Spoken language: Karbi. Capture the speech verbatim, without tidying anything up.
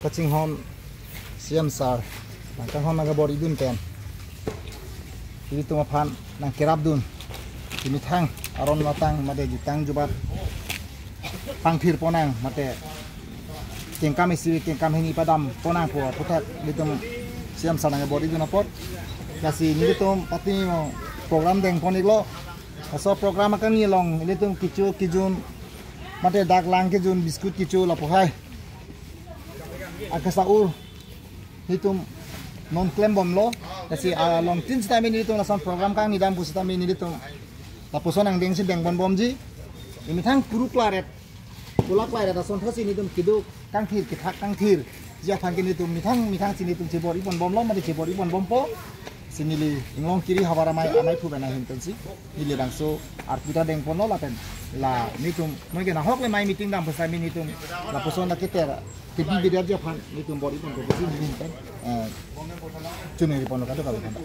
Kachinghon C M sir nangkanghon nangkebor-idun pen ilitum aphan nangkerapdun. Imethang aron atang mate jutang jubat pangthir ponang mate kengkam isi kengkam hini padam ponang pu aphuthak ilitum C M sir nangkebor-idun apot. Lasi nelitum patni mo program dengpon-iklo. Laso program akangni along ilitum kecho kejun mate dak lang kejun biscuit kecho lapu hai akesa-ur nelitum non klembomlo. Lasi alongtin sitame nelitum lason program kangni dam pu sitame nelitum lapuson angdengsi dengponbomji. Imethang kuru klaret, kula klaret asonthotsi nelitum keduk kangthir kethak kangthirji aphan ke nelitum methang methangsi nelitum chebor-iponbomlo mate chebor-iponbompo. Si neli Inglongkiri havar amei, amei phu pen ahin pensi neli bangso arpu ta dengponlo lapen la nelitum moi ke nahok le mei meeting dam pu sitame nelitum lapuson ta keter kebi biderji aphan nelitum bor-iponpo pusi neli pen eh, chuningriponlo kadokave aphan.